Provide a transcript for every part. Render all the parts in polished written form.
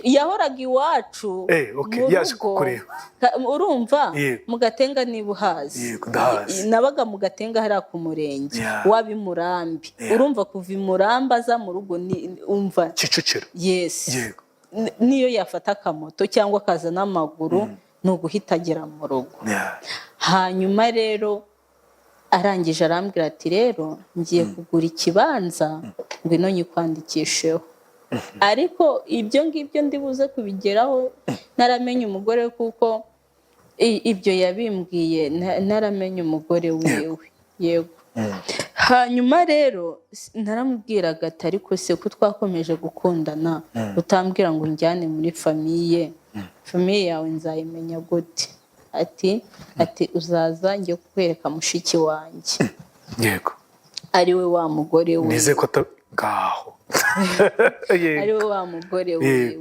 Yahoraga iwacu Okay, mu yaje rugo. kukureba. Urumva, Yego. mu Gatenga niba uhazi. Yego, ndahazi. Nabaga mu Gatenga hariya ku murenge waba i Murambi. Urumva, kuva i Murambi aza mu rugo ni umva Kicukiro. Yes. Yego. Niyo yafata akamoto cyangwa akaza n'amaguru, ni uguhita agera mu rugo. Hanyuma rero arangije arambwira ati: "Rero ngiye kugura ikibanza, ngwino nyikwandikisheho." Ariko ibyo ngibyo ndibuze kubigeraho naramenye umugore we, kuko ibyo yabimbwiye naramenye umugore wiwe, yego. Hanyuma rero naramubwiraga ati: "Ariko se ko twakomeje gukundana, utambwira ngo unjyane muri famille, famille yawe nzayimenya gute?" Ati: "Uzaza njye kukwereka mushiki wanjye." Ari we wa mugore we. Nizeye ko ngaho. Ari we wa mugore wiwe.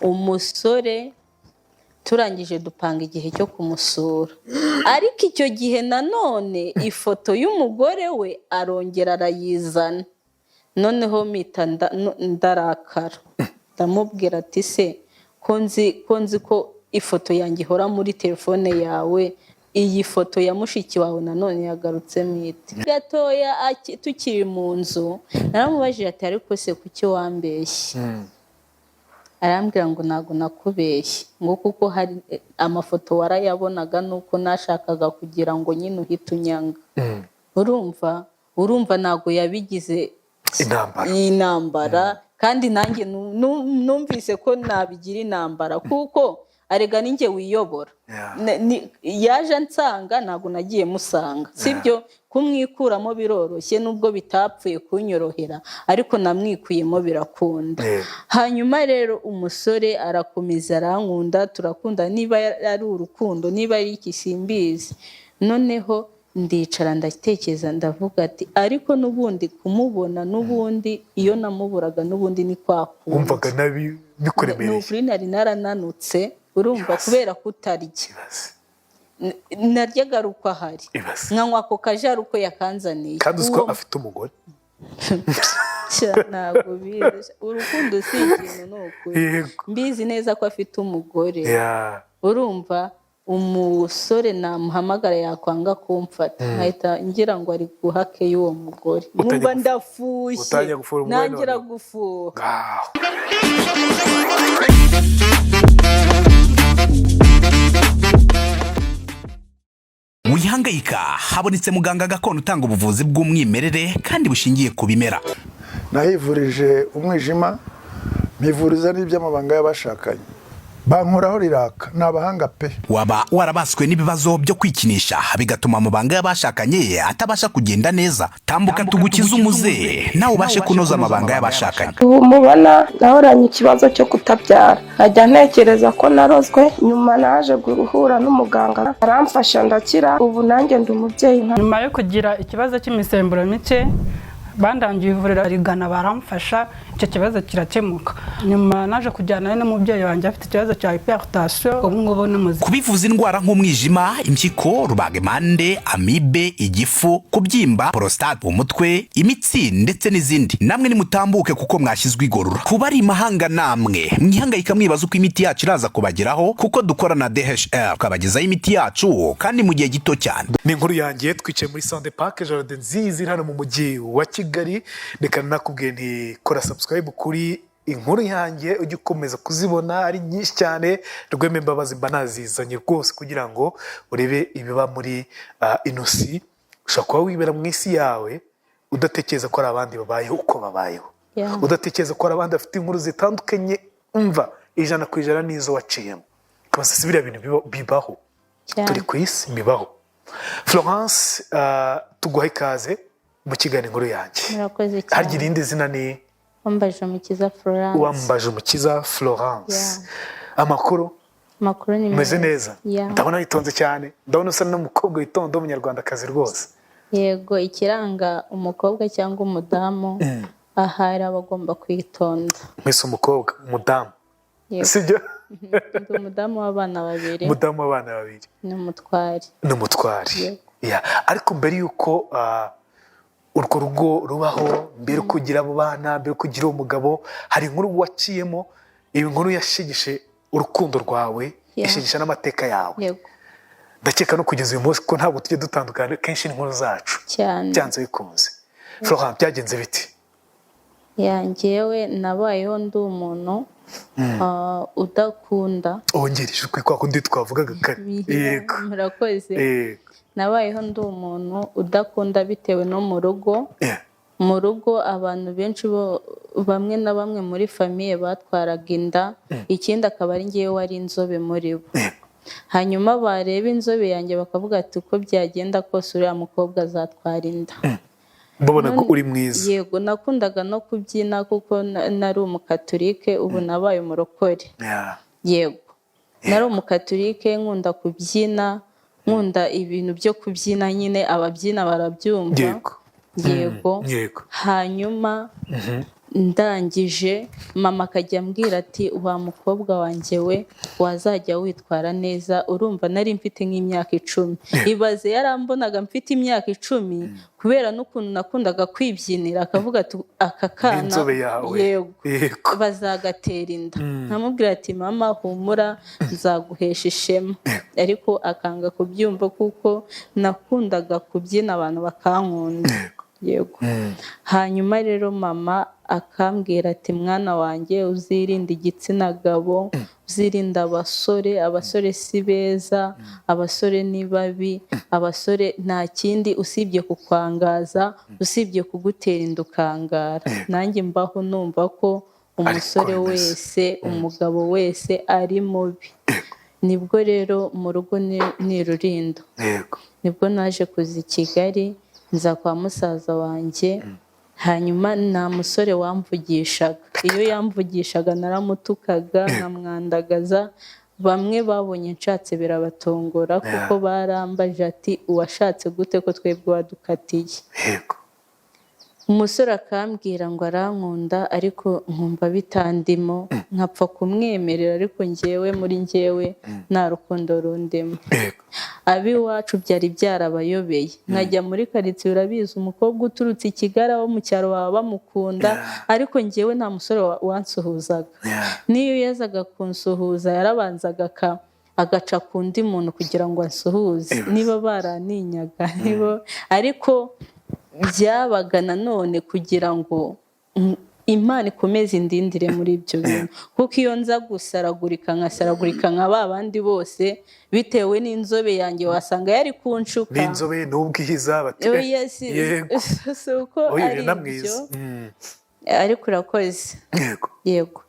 Umusore turangije dupanga igihe cyo kumusura, ariko icyo gihe nanone ifoto y'umugore we arongera arayizana. Noneho mpita ndarakara, ndamubwira ati: "Se ko nzi ko ifoto yanjye ihora muri telefone yawe, iyi foto ya mushiki wawe nanone yagarutsemo ite?" Gatoya tukiri mu nzu naramubajije ati: "Ariko se kuki wambeshye?" Arambwira ngo: "Ntabwo nakubeshye," ngo kuko hari amafoto warayabonaga, nuko nashakaga kugira ngo nyine uhite unyanga. Urumva ntabwo yabigize intambara. Intambara. Kandi nanjye numvise ko nabigira intambara, kuko arega ninjye wiyobora. Yaje ansanga, ntabwo nagiye musanga, sibyo? Kumwikuramo biroroshye, nubwo bitapfuye kunyorohera, ariko namwikuyemo birakunda. Hanyuma rero umusore arakomeza arankunda, turakunda, niba ari urukundo, niba ari iki, simbizi. Noneho ndicara ndatekereza, ndavuga ati: "Ariko n'ubundi kumubona, n'ubundi iyo namuburaga n'ubundi ni kwa kundi." Wumvaga nabi Ni bikuremereye. ukuri nari narananutse, urumva, kubera kutarya. Ibaze. Naryaga ari uko ahari, Ibaze. nkanywa ako kajari uko yakanzaniye. Kandi uzi ko Uwo- afite umugore. Sha, ntabwo bizi, urukundo si ikintu, ni ukuri. Mbizi neza ko afite umugore. Urumva, umusore namuhamagara yakwanga kumfata, nkahita ngira ngo ari guhake y'uwo mugore, Utangiye nkumva ndafushye. Utangiye gufuha umugore. Ntangira None. gufuha. Ngaho. Wihangayika, habonetse muganga gakondo utanga ubuvuzi bw'umwimerere kandi bushingiye ku bimera. Nahivurije umwijima, mpivuriza n'iby'amabanga y'abashakanye, bankoraho riraka, ni abahanga pe. Waba warabaswe n'ibibazo byo kwikinisha, bigatuma amabanga y'abashakanye atabasha kugenda neza? Tambuka tugukize umuze, nawe ubashe kunoza amabanga y'abashakanye. Ubu mubona nahoranye ikibazo cyo kutabyara, nkajya ntekereza ko narozwe. Nyuma naje guhura n'umuganga aramfasha ndakira, ubu nanjye ndi umubyeyi nka Nyuma yo kugira ikibazo cy'imisemburo mike, bandangiye ivuriro rigana, baramfasha, icyo kibazo kirakemuka. Nyuma naje kujyana n'umubyeyi wanjye afite ikibazo cya hypertension, ubu ngubu ni muzima. Kubivuza indwara nk'umwijima, impyiko, rubagimpande, amibe, igifu, kubyimba, prostate, umutwe, imitsi ndetse n'izindi, namwe nimutambuke kuko mwashyizwe igorora. Kuba ari imahanga, namwe mwihangayika mwibaza uko imiti yacu iraza kubageraho, kuko dukora na DHL tukabagezaho imiti yacu kandi mu gihe gito cyane. Ni Inkuru Yanjye, twicaye muri Sande Park, jardin nziza iri hano mu mujyi wa Kigali. Reka nakubwiye nti: "Kora subscribe kuri Inkuru Yanjye, ujye ukomeza kuzibona ari nyinshi cyane." Rweme Mbabazi mba nazizanye rwose kugira ngo urebe ibiba muri ino si. Ushobora kuba wibera mu isi yawe udatekereza ko hari abandi babayeho uko babayeho, udatekereza ko hari abandi bafite inkuru zitandukanye, umva, 100% n'izo waciyemo, ukabaza: "Si biriya bintu bibaho?" Cyane. Turi ku isi, bibaho. Florence, tuguha ikaze mu kiganiro Inkuru Yanjye. Murakoze Harya cyane. irindi zina ni? Wambaje Umukiza Florence. Wambaje Umukiza Florence. Amakuru? Amakuru ni Umeze meza. neza? Yeah. Ndabona witonze cyane, ndabona usa n'umukobwa witonda w'umunyarwandakazi rwose. Yego, ikiranga umukobwa cyangwa umudamu ahari aba agomba kwitonda. Mwese umukobwa, umudamu. Yego. Sibyo? Ndi umudamu w'abana babiri. Umudamu w'abana babiri. N'umutware. N'umutware. Yego. Yeah. Ariko mbere y'uko urwo rugo rubaho, mbere yo kugira abo bana, mbere yo kugira uwo mugabo, hari inkuru waciyemo. Iyi nkuru yashigishe urukundo rwawe, ishigisha n'amateka yawe. Yego. Ndakeka no kugeza uyu munsi ko ntabwo tujya dutandukana kenshi n'inkuru zacu. Cyane. Byanze bikunze, Florent, byagenze biti? Yeah, njyewe nabayeho ndi umuntu udakunda. Wongere ijwi kwa kundi twavugaga kare. Yego. Murakoze. Yego. Nabayeho ndi umuntu udakunda bitewe no mu rugo. Mu rugo abantu benshi bo bamwe na bamwe muri famille batwaraga inda. Ikindi akaba ari ngewe wari inzobe muri bo. Hanyuma bareba inzobe yanjye bakavuga ati: "Uko byagenda kose uriya mukobwa azatwara inda." Babona ko uri mwiza. Yego, nakundaga no kubyina kuko nari umukaturike, ubu nabaye umurokore. Yego, nari umukaturike, nkunda kubyina, nkunda ibintu byo kubyina nyine, ababyina barabyumva. Yego. Hanyuma ndangije mama akajya ambwira ati: "Wa mukobwa wanjye we, wazajya witwara neza." Urumva nari mfite nk'imyaka 10. Ibaze, yarambonaga mfite imyaka 10, kubera n'ukuntu nakundaga kwibyinira, akavuga ati: "Aka kana" N'inzobe yawe. Yego. "Bazagatera inda." Nkamubwira ati: "Mama, humura, nzaguhesha ishema." Ariko akanga kubyumva kuko nakundaga kubyina abantu bakankunda. Yego. Hanyuma rero mama akambwira ati: "Mwana wanjye, uzirinde igitsina gabo, uzirinde abasore. Abasore si beza, abasore ni babi, abasore nta kindi usibye kukwangaza, usibye kugutera inda ukangara." Nanjye mbaho numva ko umusore Ariko bimeze. wese, umugabo wese ari mubi. Nibwo rero mu rugo ni Rulindo. Nibwo naje kuza i Kigali, nza kwa musaza wanjye. Hanyuma nta musore wamvugishaga. Iyo yamvugishaga naramutukaga, nkamwandagaza. Bamwe babonye nshatse birabatongora, kuko barambaje ati: "Uwashatse gute ko twebwe wadukatiye?" Umusore akambwira ngo arankunda, ariko nkumva bitandimo, nkapfa kumwemerera, ariko njyewe muri njyewe nta rukundo rundimo. Ab'iwacu byari byarabayobeye. Nkajya muri karitsiye, urabizi, umukobwa uturutse i Kigali abo mu cyaro baba bamukunda, ariko njyewe nta musore wansuhuzaga. N'iyo yazaga kunsuhuza yarabanzaga agaca ku undi muntu kugira ngo ansuhuze. Niba baraninyaga niba, ariko byabaga nanone kugira ngo Imana ikomeze indindire muri ibyo bintu, kuko iyo nza gusaragurika, nkasaragurika nka ba bandi bose, bitewe n'inzobe yanjye, wasanga yari kunshuka. N'inzobe n'ubwiza bati Oya, si uko Oya, ari uri na ibyo. mwiza. Ariko urakoze. Yego.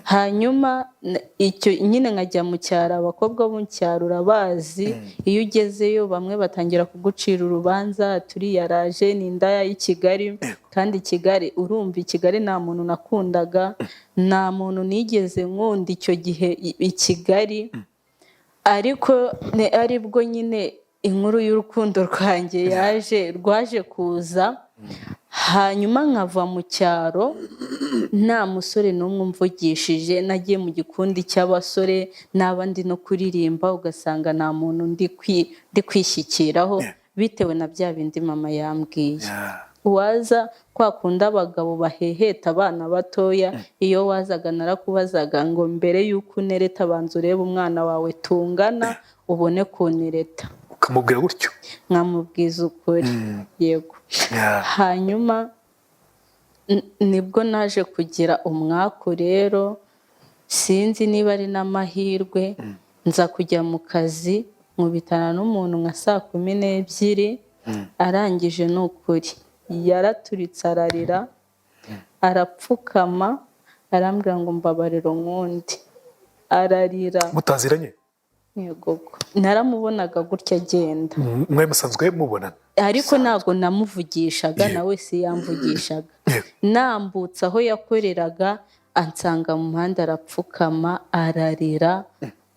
Hanyuma icyo nyine nkajya mu cyaro, abakobwa bo mu cyaro urabazi, iyo ugezeyo bamwe batangira kugucira urubanza: "Turiyaraje, ni indaya y'i Kigali." Kandi i Kigali, urumva, i Kigali nta muntu nakundaga, nta muntu nigeze nkunda icyo gihe i Kigali. Ariko aribwo nyine inkuru y'urukundo rwanjye yaje, rwaje kuza. Hanyuma nkava mu cyaro nta musore n'umwe umvugishije. Nagiye mu gikundi cy'abasore, naba ndi no kuririmba ugasanga nta muntu ndi kwishyikiraho, bitewe na bya bindi mama yambwiye. Waza kwa kundi abagabo baheheta abana batoya, iyo wazaga narakubazaga ngo: "Mbere y'uko unereta, banza urebe umwana wawe tungana ubone kunereta." Ukamubwira gutyo? Nkamubwiza ukuri, yego. Hanyuma nibwo naje kugira umwaku rero, sinzi niba ari n'amahirwe, nza kujya mu kazi, nkubitana n'umuntu nka saa 12. Arangije, ni ukuri, yaraturitse ararira, arapfukama, arambwira ngo: "Mbabarira nkundi." Ararira. Mutaziranye? Yego, naramubonaga gutya agenda. Mwe musanzwe mubonana? Ariko ntabwo namuvugishaga, nawe si yamvugishaga. Nambutse aho yakoreraga, ansanga mu muhanda, arapfukama, ararira.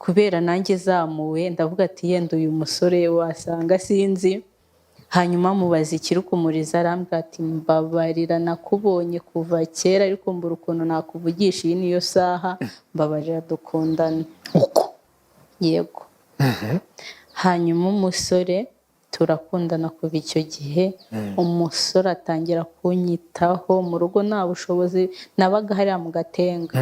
Kubera nanjye zamuwe, ndavuga ati: "Yenda uyu musore wasanga sinzi." Hanyuma mubaza ikiri kumuriza, arambwira ati: "Mbabarira, nakubonye kuva kera ariko mbura ukuntu nakuvugisha, iyi niyo saha, mbabarira dukundane." Uko? Yego. Hanyuma umusore Turakundana kuva icyo gihe. Umusore atangira kunyitaho. Mu rugo nta bushobozi, nabaga hariya mu Gatenga,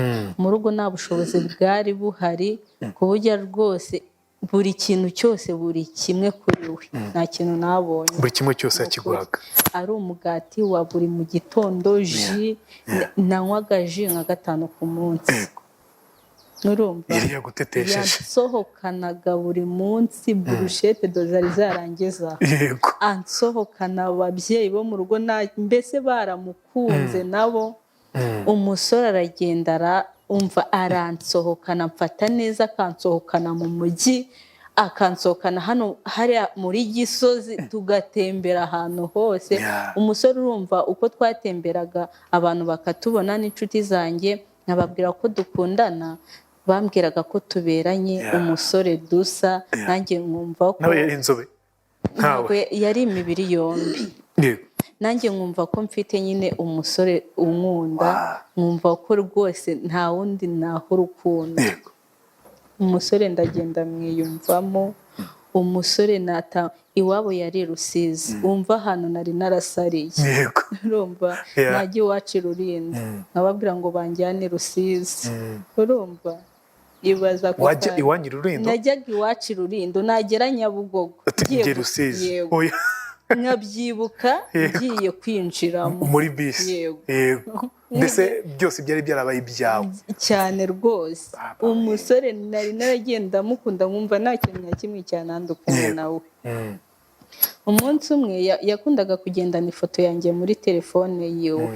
mu rugo nta bushobozi bwari buhari ku buryo rwose buri kintu cyose, buri kimwe kuri we, nta kintu nabonye. Buri kimwe cyose yakiguhaga? Ari umugati wa buri mu gitondo, jus, nanywaga jus nka gatanu ku munsi, urumva? Yari yagutetesheje. Yasohokanaga buri munsi brochette do zari zarangiza. Ansohokana, ababyeyi bo mu rugo mbese baramukunze nabo. Umusore aragenda, umva, aransohokana, mfata neza, akansohokana mu mujyi, akansohokana hano hariya muri Gisozi, tugatembera ahantu hose. Umusore, urumva uko twatemberaga, abantu bakatubona, n'inshuti zanjye nkababwira ko dukundana, bambwiraga ko tuberanye. Umusore dusa, nanjye nkumva ko Nawe yari inzobe nkawe? Ntabwo, yari imibiri yombi. Nanjye nkumva ko mfite nyine umusore unkunda, nkumva ko rwose nta wundi naho urukundo. Umusore ndagenda mwiyumvamo. Umusore nata iwabo yari i Rusizi, wumva ahantu nari narasariye. Urumva? Najya iwacu i Rulindo, nkababwira ngo banjyane i Rusizi. Urumva, ibaza ko Wajya iwanyu i Rulindo? Najyaga iwacu i Rulindo, nagera Nyabugogo Ati ngiye njye Rusizi. Yego. Oya. Nkabyibuka ngiye kwinjiramo Muri bisi? Yego. Yego, mbese byose byari byarabaye ibyawe. Cyane rwose. Umusore nari naragiye ndamukunda, nkumva nta kintu na kimwe cyanandukanya nawe. Umunsi umwe yakundaga kugendana ifoto yanjye muri telefone yiwe.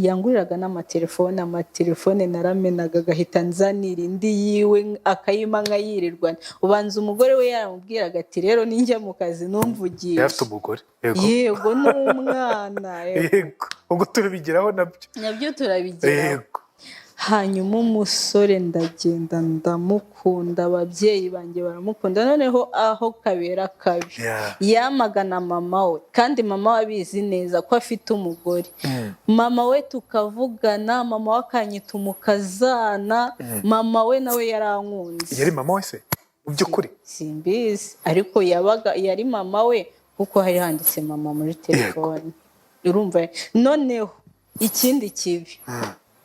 Yanguriraga n'amatelefone, amatelefone naramenaga agahita nzanira indi yiwe, akayima nkayirirwana. Ubanza umugore we yaramubwiraga ati: "Rero ninjya mu kazi numvugishe." Yari afite umugore? Yego. Yego, n'umwana, yego. Yego, ubwo turabigeraho nabyo. Nabyo turabigeraho. Hanyuma umusore ndagenda ndamukunda, ababyeyi banjye baramukunda. Noneho aho kabera kabi, yamagana mama we, kandi mama we abizi neza ko afite umugore. Mama we tukavugana, mama we akanyita umukazana. Mama we nawe yarankunze. Yari mama we se mu by'ukuri? Simbizi, ariko yabaga yari mama we kuko hari handitse mama muri telefone, urumva? Noneho ikindi kibi,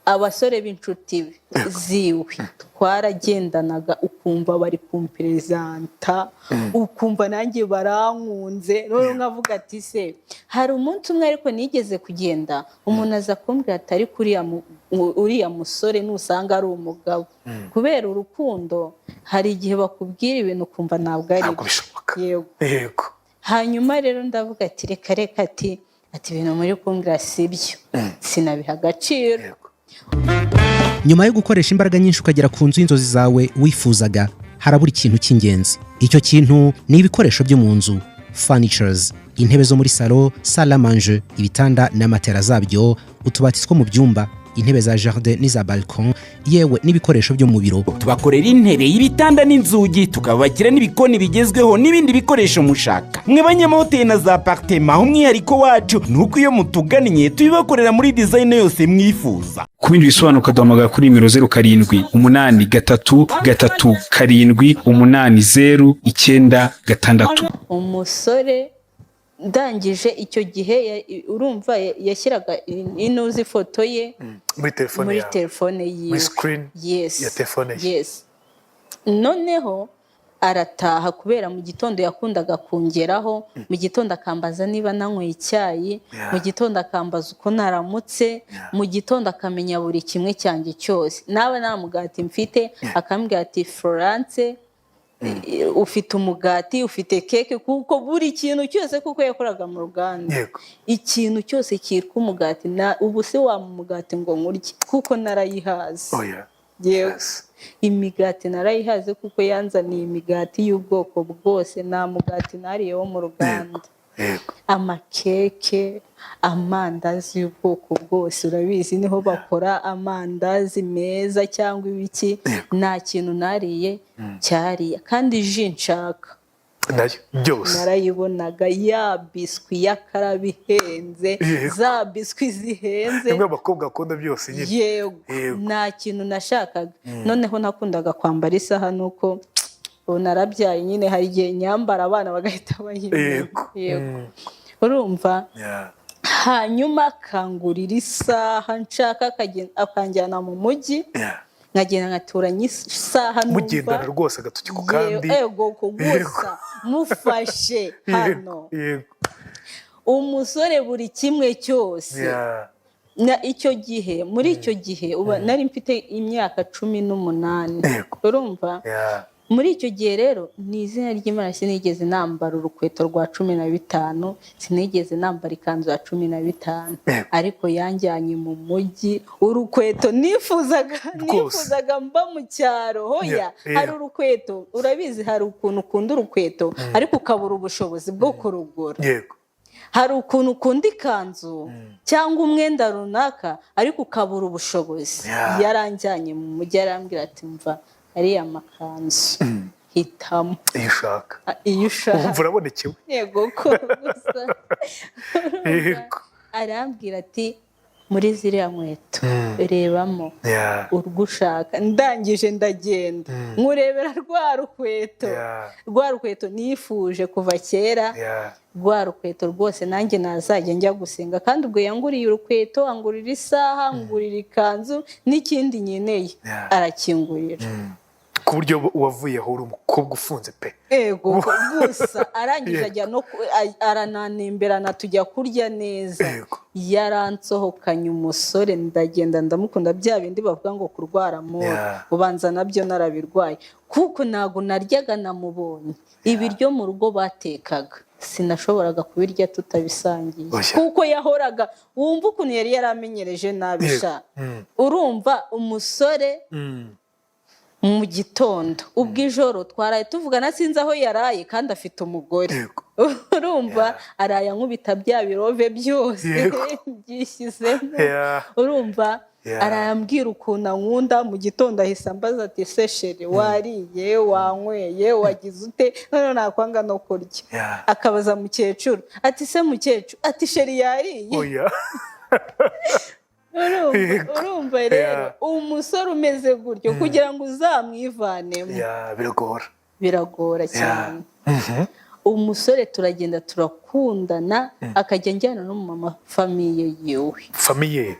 abasore b'inshuti be ziwe twaragendanaga, ukumva bari kumperezanta, ukumva nanjye barankunze. Noneho nkavuga ati: "Se hari umunsi umwe ariko nigeze kugenda, umuntu aza kumbwira ati: 'Ariko uriya musore nusanga ari umugabo.'" Kubera urukundo, hari igihe bakubwira ibintu ukumva ntabwo ari Ntabwo byo. bishoboka. Yego. Hanyuma rero ndavuga ati: "Reka reka," ati: "Ibintu muri kumbwira si byo." Sinabiha agaciro. Nyuma yo gukoresha imbaraga nyinshi ukagera ku nzu y'inzozi zawe wifuzaga, harabura ikintu cy'ingenzi. Icyo kintu ni ibikoresho byo mu nzu, furnitures: intebe zo muri salo, salle à manger, ibitanda na matera zabyo, utubati two mu byumba, intebe za jardin n'iza balcon, yewe n'ibikoresho byo mu biro. Tubakorera intebe, ibitanda n'inzugi, tukabakira n'ibikoni bigezweho n'ibindi bikoresho mushaka. Mwe banyamahoteli na za apartema, umwihariko wacu ni uko iyo mutugannye tubibakorera muri design yose mwifuza. Ku bindi bisobanuro ukaduhamagara kuri nimero 07833378 096. Umusore ndangije icyo gihe urumva yashyiraga inuzi ifoto ye Muri telefone muri yawe? telefone yiwe. Muri screen Yes. ya telefone ye? Yes. Noneho arataha, kubera mu gitondo yakundaga kungeraho, mu gitondo akambaza niba nanyweye icyayi, mu gitondo akambaza uko naramutse, mu gitondo akamenya buri kimwe cyanjye cyose. Naba nta mugati mfite, akambwira ati: "Florence, ufite umugati, ufite keke?" Kuko buri kintu cyose, kuko yakoraga mu ruganda, ikintu cyose cyitwa umugati na ubu se wampa umugati ngo nkurye, kuko narayihaze. Oya. Yego. Imigati narayihaze, kuko yanzaniye imigati y'ubwoko bwose. Nta mugati nariye wo mu ruganda. Amakeke, amandazi y'ubwoko bwose, urabizi niho bakora amandazi meza cyangwa ibiki. Nta kintu nariye cyariye, kandi jus nshaka Nayo byose. narayibonaga, ya biscuit y'akarabo ihenze, za biscuit zihenze. Bimwe abakobwa bakunda byose nyine. Yego. Nta kintu nashakaga. Noneho nakundaga kwambara isaha, nuko Ubu narabyaye nyine, hari igihe nyambara abana bagahita bayimenya. Yego. Urumva? Yeah. Hanyuma akangurira isaha nshaka, akanjyana mu mujyi, nkagenda nkaturanya isaha numva. Mugendana rwose agatoki ku kandi. Yego, gusa mufashe hano. Umusore buri kimwe cyose. Na icyo gihe, muri icyo gihe uba nari mfite imyaka 18. Urumva? Yeah. Muri icyo gihe rero, ni izina ry'Imana, sinigeze nambara urukweto rwa 15, sinigeze nambara ikanzu ya 15. Ariko yanjyanye mu mujyi, urukweto nifuzaga, nifuzaga mba mu cyaro, hoya. Hari urukweto, urabizi, hari ukuntu ukunda urukweto ariko ukabura ubushobozi bwo kurugura. Hari ukuntu ukunda ikanzu cyangwa umwenda runaka ariko ukabura ubushobozi. Yaranjyanye mu mujyi, arambwira ati: "Mva ariya makanzu, hitamo iyo ushaka." Ah, iyo ushaka. Wumva urabonekewe. Yego ko gusa. Arambwira ati: "Muri ziriya nkweto rebamo urwo ushaka." Ndangije ndagenda nkurebera rwa rukweto, rwa rukweto nifuje kuva kera, rwa rukweto rwose nanjye nazajya njya gusenga. Kandi ubwo yanguriye urukweto, angurira isaha, angurira ikanzu, n'ikindi nkeneye arakingurira. Ku buryo wavuye aho uri umukobwa ufunze pe. Ego gusa, arangije ajya no arananemberana, tujya kurya neza. Yaransohokanye umusore, ndagenda ndamukunda, bya bindi bavuga ngo kurwara more, ubanza nabyo narabirwaye, kuko ntabwo naryaga namubonye. Ibiryo mu rugo batekaga sinashoboraga kubirya tutabisangiye, Oya. kuko yahoraga, wumva ukuntu yari yaramenyereje nabi. Sha, urumva umusore mu gitondo, ubwo ijoro twaraye tuvugana, sinzi aho yaraye kandi afite umugore. Urumva, araye ankubita bya birove byose byishyizemo. Urumva, arambwira ukuntu ankunda. Mu gitondo ahise ambaza ati: "Se chéri, wariye, wanyweye, wagize ute?" Noneho nakwanga no kurya, akabaza mukecuru ati: "Se mukecuru," ati, "chéri yariye?" Oya. Urumva? Urumva rero, umusore umeze gutyo, kugira ngo uzamwivanemo Yeah, biragora. Biragora cyane. Umusore turagenda turakundana, akajya njyana no mu mafamille yiwe. Famille?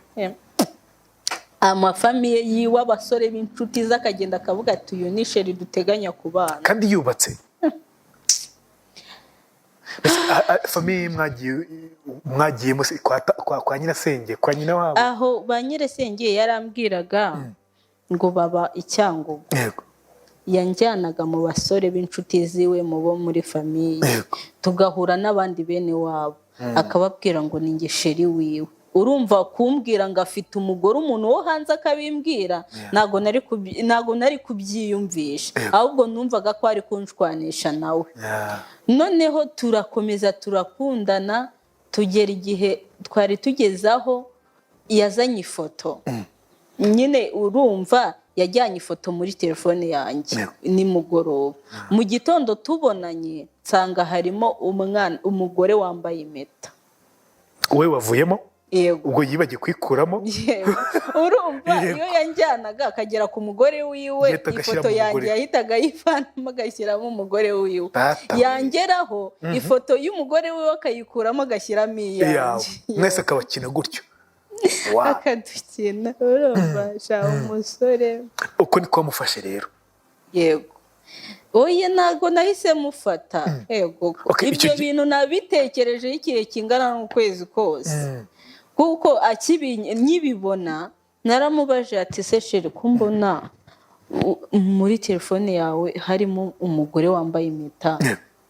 Amafamille yiwe, abasore b'inshuti ze, akagenda akavuga ati: "Uyu ni chéri duteganya kubana." Kandi yubatse. Mbese, famille mwagiyemo se, kwa nyirasenge, kwa nyina wabo? Aho ba nyirasenge, yarambwiraga ngo baba i Cyangugu. Yanjyanaga mu basore b'inshuti ziwe, mu bo muri famille, tugahura n'abandi bene wabo, akababwira ngo ni njye chéri wiwe. Urumva, kumbwira ngo afite umugore, umuntu wo hanze akabimbwira, ntabwo nari kubyiyumvisha, ahubwo numvaga ko ari kunshwanisha nawe. Noneho turakomeza turakundana, tugera igihe twari tugeze aho yazanye ifoto nyine. Urumva, yajyanye ifoto muri telefone yanjye nimugoroba. Mu gitondo tubonanye, nsanga harimo umwana, umugore wambaye impeta. Wowe wavuyemo? Yego. Ubwo yibagiwe kuyikuramo? Yego. Urumva, iyo yanjyanaga akagera ku mugore wiwe, Yahitaga ifoto ashyiramo yanjye umugore. yahitaga ayivanamo agashyiramo umugore wiwe. Data we. Yangeraho, ifoto y'umugore wiwe akayikuramo agashyiramo yawe. iyanjye. Mwese akabakina gutyo. Wow. Akadukina. Urumva sha, umusore. Uko niko wamufashe rero? Yego. Oya, ntabwo nahise mufata. Yego. Okay, ibyo bintu nabitekerejeho igihe kingana n'ukwezi kose, kuko nkibibona naramubaje ati: "Se chéri, ko mbona muri telefone yawe harimo umugore wambaye impeta,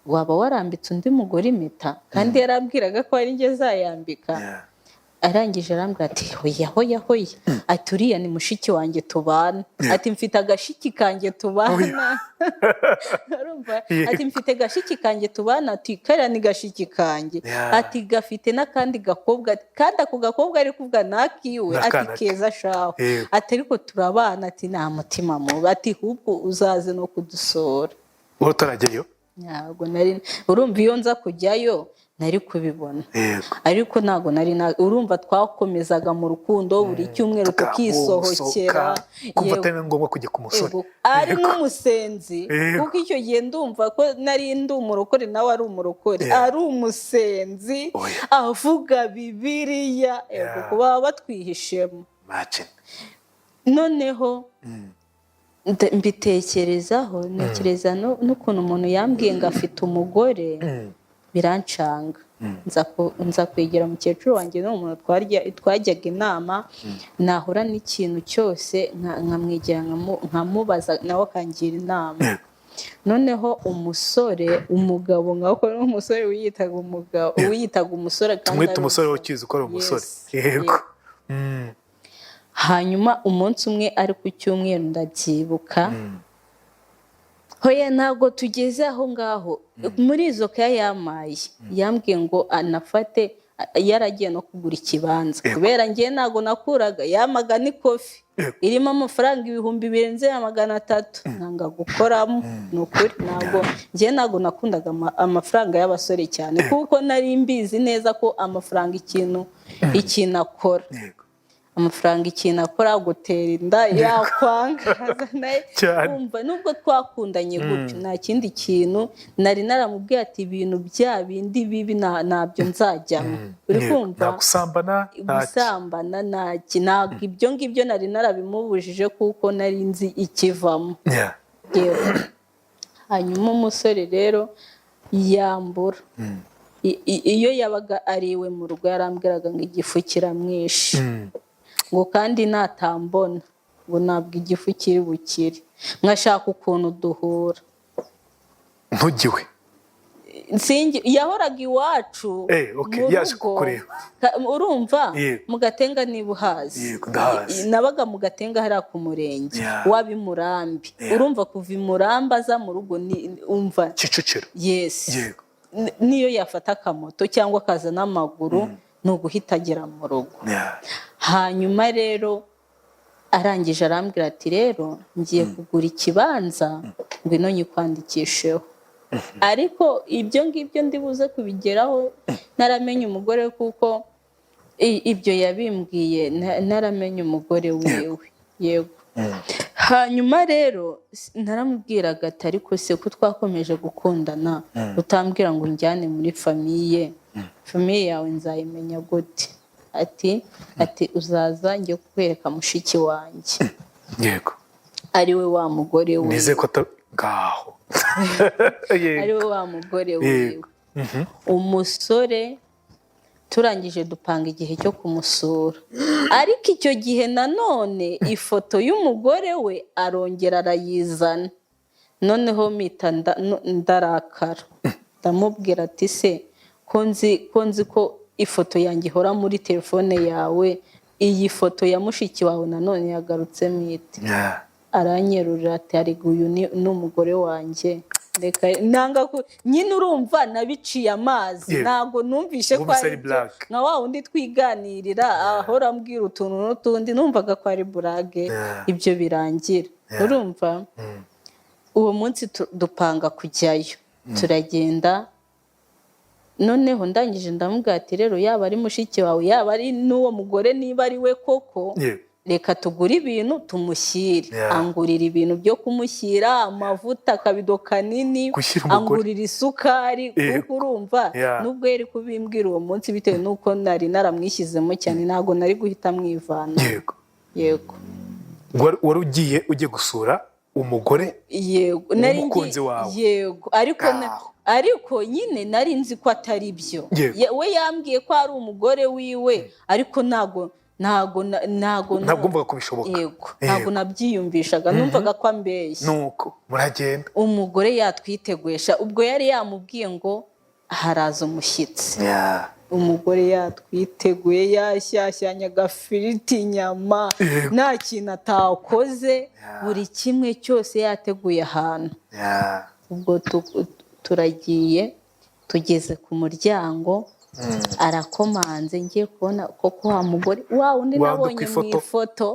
waba warambitse undi mugore impeta?" Kandi yarambwiraga ko ari njye azayambika. Arangije arambwira ati: "Hoya, hoya, hoya," ati: "Uriya ni mushiki wanjye tubana." Ati: "Mfite agashiki kanjye tubana." Urumva? Ati: "Mfite gashiki kanjye tubana," ati: "Kariya ni gashiki kanjye." Ati: "Gafite n'akandi gakobwa," kandi ako gakobwa ari kuvuga nakiwe. Ati: N'akana ke. "Keza shaho." Ati: "Ariko turabana," ati: "Nta mutima mubi," ati: "Ahubwo uzaze no kudusura." Wowe utarajyayo? Ntabwo nari, urumva, iyo nza kujyayo Nari kubibona, Yego. ariko ntabwo nari urumva twakomezaga mu rukundo buri cyumweru tukisohokera. Kumva Yego. atari na ngombwa kujya ku musore. Yego. Ari Yego. n'umusenzi, Yego. kuko icyo gihe ndumva ko nari ndi umurokore, nawe ari umurokore, ari umusenzi, Oya. avuga Bibiliya. Yego, kuba batwihishemo. Imagine. Noneho mbitekerezaho, ntekereza n'ukuntu umuntu yambwiye ngo afite umugore, birancanga. Nza kwegera mukecuru wanjye, ni umuntu twajyaga inama, nahura n'ikintu cyose nkamwegera, nkamubaza, nawe akangira inama. Noneho umusore, umugabo, nkako ni umusore wiyitaga umugabo, wiyitaga umusore kandi Tumwite ari umusore, ukizi ko ari umusore. Yes. Yego. Yego. Hanyuma umunsi umwe, ari ku cyumweru, ndabyibuka. Hoya, ntabwo tugeze aho ngaho. Muri izo kaya yamaye, yambwiye ngo anafate, yaragiye no kugura ikibanza. Kubera ngewe ntabwo nakuraga, yamaga n'ikofi irimo amafaranga ibihumbi birenze ya 300, nanga gukoramo. Ni ukuri, ntabwo ngewe ntabwo nakundaga amafaranga y'abasore cyane, kuko nari mbizi neza ko amafaranga ikintu akora, amafaranga ikintu akora, gutera inda yakwanga nawe. Cyane. Wumva nubwo twakundanye gutyo, nta kindi kintu nari naramubwiye, ati ibintu bya bindi bibi ntabyo nzajyamo, uri kumva? Nta gusambana, nta Gusambana ntabwo, ibyo ngibyo nari narabimubujije, kuko nari nzi ikivamo. Yego. Hanyuma umusore rero yambura. Iyo yabaga ari iwe mu rugo, yarambwiraga ngo igifu kiramwishe, ngo kandi natambona ngo ntabwo igifu kiri bukire, nkashaka ukuntu duhura. Ntugiwe. Yahoraga iwacu Okay, mu yaje rugo. kukureba. Urumva, Yego. mu Gatenga niba uhazi. Yego, ndahazi. Nabaga mu Gatenga hariya ku murenge waba i Murambi. Urumva, kuva i Murambi aza mu rugo ni umva Kicukiro. Yes. Yego. Niyo yafata akamoto cyangwa akaza n'amaguru, ni uguhita agera mu rugo. Hanyuma rero arangije arambwira ati: "Rero ngiye kugura ikibanza, ngwino nyikwandikisheho." Ariko ibyo ngibyo ndibuze kubigeraho ntaramenye umugore we, kuko ibyo yabimbwiye ntaramenye umugore wiwe. Yego. Hanyuma rero naramubwiraga ati: "Ariko se ko twakomeje gukundana, utambwira ngo unjyane muri famille, famille yawe nzayimenya gute?" Ati: "Uzaza njye kukwereka mushiki wanjye." Ari we wa mugore we. Nizeye ko atari ngaho. Ari we wa mugore wiwe. Umusore turangije dupanga igihe cyo kumusura, ariko icyo gihe nanone ifoto y'umugore we arongera arayizana. Noneho mpita ndarakara, ndamubwira ati: "Se ko nzi ko ifoto yanjye ihora muri telefone yawe, iyi foto ya mushiki wawe nanone yagarutsemo ite?" Aranyerurira ati: "Arega uyu ni umugore wanjye." Reka nanga ko nyine, urumva, nabiciye amazi. Ntabwo numvishe ko Wumvise ari ari byo. blague. Nka wa wundi twiganirira, ahora ambwira utuntu n'utundi, numvaga ko ari blague. Ibyo birangira. Urumva, uwo munsi dupanga kujyayo, turagenda. Noneho ndangije ndamubwira ati: "Rero yaba ari mushiki wawe, yaba ari n'uwo mugore, niba ari we koko, reka tugure ibintu tumushyire." Angurira ibintu byo kumushyira, amavuta, akabido kanini. Gushyira umugore. Angurira isukari, kuko urumva, nubwo yari kubimbwira uwo munsi, bitewe n'uko nari naramwishyizemo cyane, ntabwo nari guhita mwivana. Yego. Wari ugiye gusura umugore Yego, nari w'umukunzi wawe. Yego, ariko Ngaho. ariko nyine nari nzi ko atari byo. We yambwiye ko ari umugore wiwe, ariko ntago Ntabwo wumvaga ko bishoboka. Yego, ntabwo nabyiyumvishaga, numvaga ko ambeshya. Nuko muragenda. Umugore yatwiteguyesha, ubwo yari yamubwiye ngo haraza umushyitsi. Umugore yatwiteguye, yashyashyanye agafiriti, inyama, nta kintu atakoze, buri kimwe cyose yateguye ahantu. Ubwo turagiye, tugeze ku muryango, arakomanze. Ngiye kubona koko wa mugore wa wundi Wa wundi nabonye ku mu ifoto. ifoto,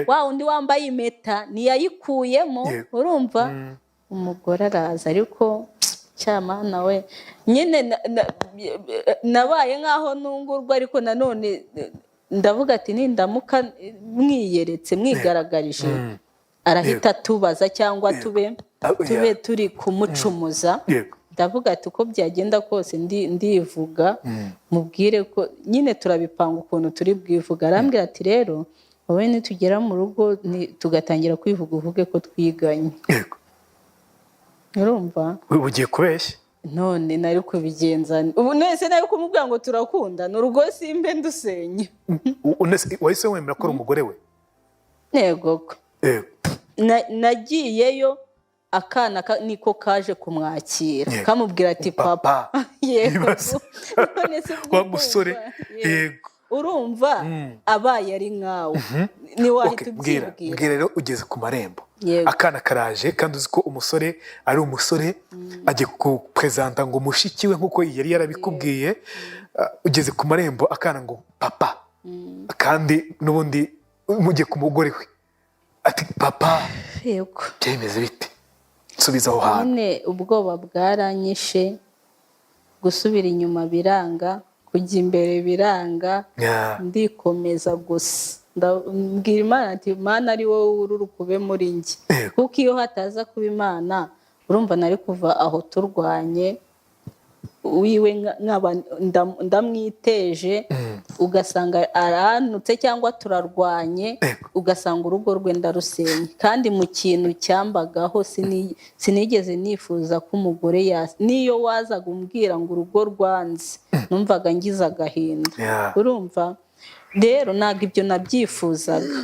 wa wundi wambaye impeta ntiyayikuyemo. Urumva, umugore araza, ariko Cyamana we, nyine nabaye nk'aho nungurwa, ariko nanone ndavuga ati nindamuka mwiyeretse, mwigaragarije, arahita atubaza cyangwa tube tube turi kumucumuza. Ndavuga ati uko byagenda kose ndivuga, mubwire ko nyine turabipanga ukuntu turi bwivuga. Arambwira ati rero wowe nitugera mu rugo tugatangira kwivuga, uvuge ko twiganye. Urumva? Ugiye kubeshya. None nari kubigenza ubu nese nari kumubwira ngo turakundana, urugo simbe ndusenya? Wahise wemera ko ari umugore we? Yego ko. Nagiyeyo akana niko kaje kumwakira, kamubwira ati papa. Yego. Ibaze. None se ubwo Wa musore. urumva? Yego. Urumva abaye ari nkawe, ntiwahita Okay, mbwira. ubyibwira? Mbwira rero, ugeze ku marembo, Yego. akana karaje, kandi uzi ko umusore ari umusore, agiye kuprezanta ngo mushiki we nk'uko yari yarabikubwiye. Ugeze ku marembo, akana ngo papa, kandi n'ubundi mugiye ku mugore we, ati papa. Yego. Byemeze bite? Nsubiza aho hantu. Nyine ubwoba bwaranyishe, gusubira inyuma biranga, kujya imbere biranga. Ndikomeza gusa, mbwira Imana ati Imana, ari wowe wururuka ube muri njye, kuko iyo hataza kuba Imana, urumva nari kuva aho turwanye wiwe nkaba ndamwiteje, ugasanga aranutse cyangwa turarwanye, ugasanga urugo rwe ndarusenye. Kandi mu kintu cyambagaho, sinigeze nifuza ko umugore niyo wazaga umbwira ngo urugo rwanze, numvaga ngize agahinda. Urumva rero ntabwo ibyo nabyifuzaga.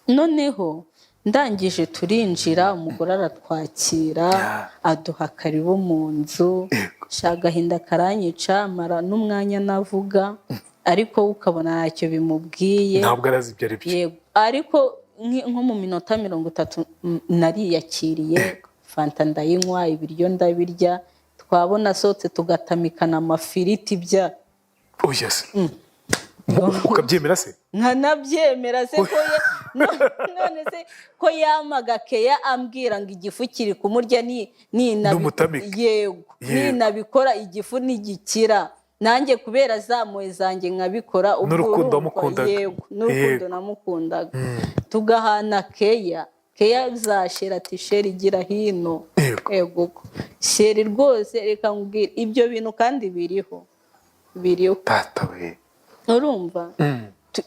Noneho ndangije turinjira, umugore aratwakira, aduha karibu mu nzu. Sha, agahinda karanyica, mara n'umwanya navuga, ariko we ukabona ntacyo bimubwiye. Ntabwo arazi ibyo ari byo. Yego, ariko nko mu minota 30 nariyakiriye, fanta ndayinywa, ibiryo ndabirya, twabona asohotse tugatamikana amafiriti bya Oya se, ukabyemera se? Nkanabyemera se ko ye none se ko yamaga keya ambwira ngo igifu kiri kumurya ni N'umutamike. Yego. Ninabikora igifu ntigikira, nanjye kubera za mpuhwe zanjye nkabikora, ubwo N'urukundo urumva, wamukundaga. Yego, n'urukundo namukundaga, tugahana keya, keya za chéri, ati chéri gira hino. Yego ko chéri rwose, reka nkubwire ibyo bintu, kandi biriho, biriho. Tata we! Urumva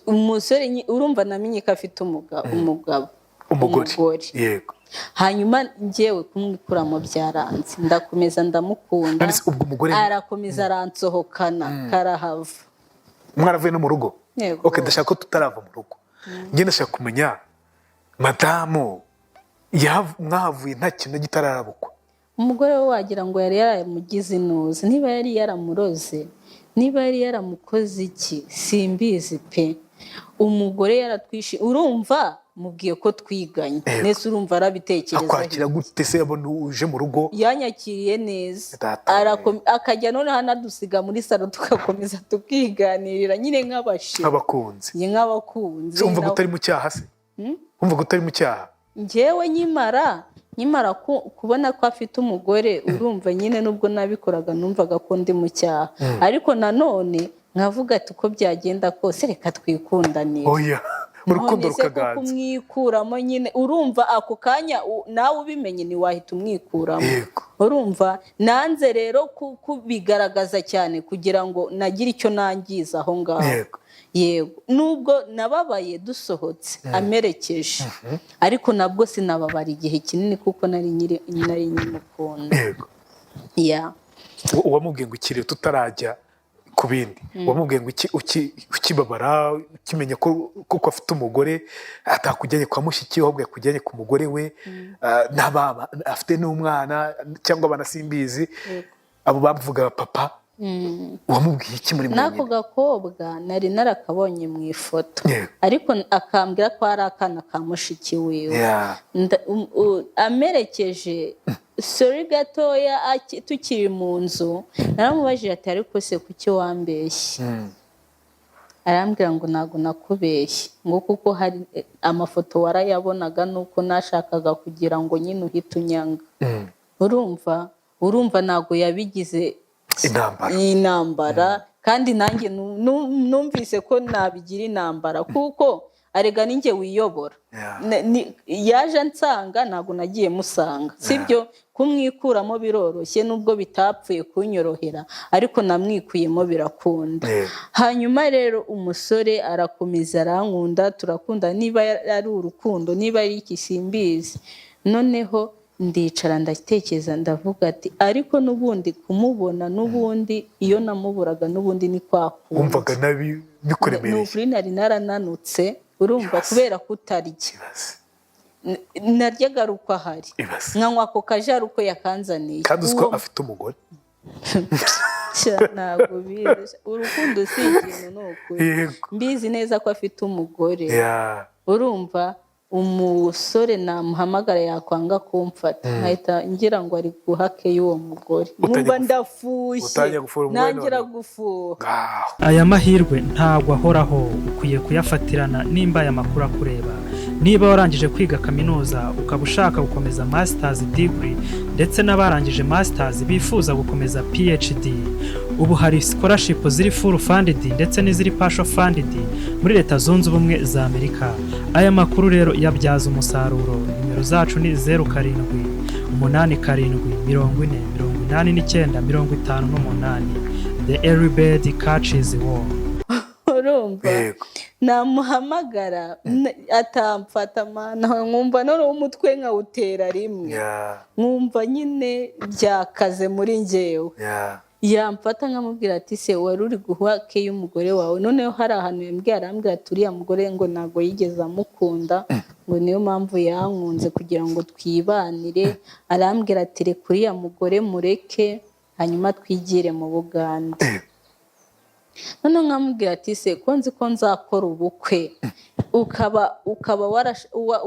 umusore urumva namenye ko afite umugabo. Umugore. Umugore. Hanyuma njyewe kumwikuramo byaranze, ndakomeza ndamukunda. None se ubwo umugore Arakomeza aransohokana karahava. Mwaravuye no mu rugo? Yego. Okay, ndashaka ko tutarava mu rugo, njye ndashaka kumenya madamu mwahavuye nta kintu na gito ararabukwa? Umugore we wagira ngo yari yaramugize inuzi, niba yari yaramuroze, niba yari yaramukoze iki, simbizi pe. Umugore yaratwishe. Urumva mubwiye ko twiganye, nese urumva arabitekereza? Akwakira gute se abona uje mu rugo? Yanyakiriye neza. Data we. Akajya noneho anadusiga muri salo, tugakomeza tukiganirira nyine nk'abashira. Nk'abakunzi. Njye nk'abakunzi. Se wumvaga utari mu cyaha se? Wumvaga utari mu cyaha? Njyewe nkimara kubona ko afite umugore, urumva nyine nubwo nabikoraga numvaga ko ndi mu cyaha, ariko nanone nkavuga ati uko byagenda kose reka twikundanire. Oya, urukundo None se ko rukaganza. kumwikuramo nyine, urumva ako kanya nawe ubimenye ntiwahita umwikuramo. Urumva nanze rero kubigaragaza cyane kugira ngo nagire icyo nangiza aho ngaho. Yego, nubwo nababaye dusohotse amerekeje, ariko nabwo sinababara igihe kinini kuko nari nkimukunda. Ya. Uwamubwiye ngo ikiriyo, tutarajya ku bindi, wamubwiye ngo ukibabara, ukimenya ko kuko afite umugore, atakujyanye kwa mushiki we, ahubwo yakujyanye ku mugore we, n'ababa afite n'umwana cyangwa abana simbizi, abo bamuvugaga papa, wamubwiye iki muri N'ako mwenyine? gakobwa nari narakabonye mu ifoto, ariko akambwira ko ari akana ka mushiki wiwe. Amerekeje sorry gatoya, tukiri mu nzu naramubajije ati ariko se kuki wambeshye? Arambwira ngo ntabwo nakubeshye, ngo kuko hari amafoto warayabonaga, nuko nashakaga kugira ngo nyine uhite unyanga. Urumva Urumva ntabwo yabigize Intambara. Intambara. Kandi nanjye numvise ko nabigira intambara, kuko arega ninjye wiyobora. Yaje ansanga, ntabwo nagiye musanga, sibyo? Kumwikuramo biroroshye, nubwo bitapfuye kunyorohera, ariko namwikuyemo birakunda. Hanyuma rero umusore arakomeza arankunda, turakunda, niba ari urukundo, niba ari iki, simbizi. Noneho ndicara ndatekereza, ndavuga ati: "Ariko n'ubundi kumubona, n'ubundi iyo namuburaga, n'ubundi ni kwa kundi." Wumvaga nabi Ni bikuremereye. ukuri nari narananutse, urumva, kubera kutarya. Naryaga ari uko ahari, Ibaze. nkanywa ako kaji ari uko yakanzaniye. Kandi uzi ko afite umugore. Sha, ntabwo bizi, urukundo si ikintu, ni ukuri. Mbizi neza ko afite umugore. Urumva, umusore namuhamagara yakwanga kumfata, nkahita ngira ngo ari guhake y'uwo mugore, Utangiye nkumva ndafushye. Utangiye gufuha umugore. Ntangira Noneho. gufuha. Ngaho. Aya mahirwe ntabwo ahoraho, ukwiye kuyafatirana nimba aya makuru akureba. Niba warangije kwiga kaminuza ukaba ushaka gukomeza masters degree, ndetse n'abarangije masters bifuza gukomeza PhD, ubu hari scholarship ziri full funded ndetse n'iziri partial funded muri Leta Zunze Ubumwe za Amerika. Aya makuru rero yabyaza umusaruro. Nimero zacu ni 0787 40 89 58. The early bird catches worm. Urumva, namuhamagara atamfata, mana, nkumva noneho umutwe nkawutera rimwe, nkumva nyine byakaze muri njyewe. Yamfata nkamubwira ati: "Se wari uri guha ke y'umugore wawe?" Noneho hari ahantu yambwiye, arambwira ati: "Uriya mugore ngo ntabwo yigeze amukunda, ngo niyo mpamvu yankunze kugira ngo twibanire." Arambwira ati: "Reka uriya mugore, mureke, hanyuma twigire mu Bugande." Noneho nkamubwira ati: "Se ko nzi ko nzakora ubukwe, ukaba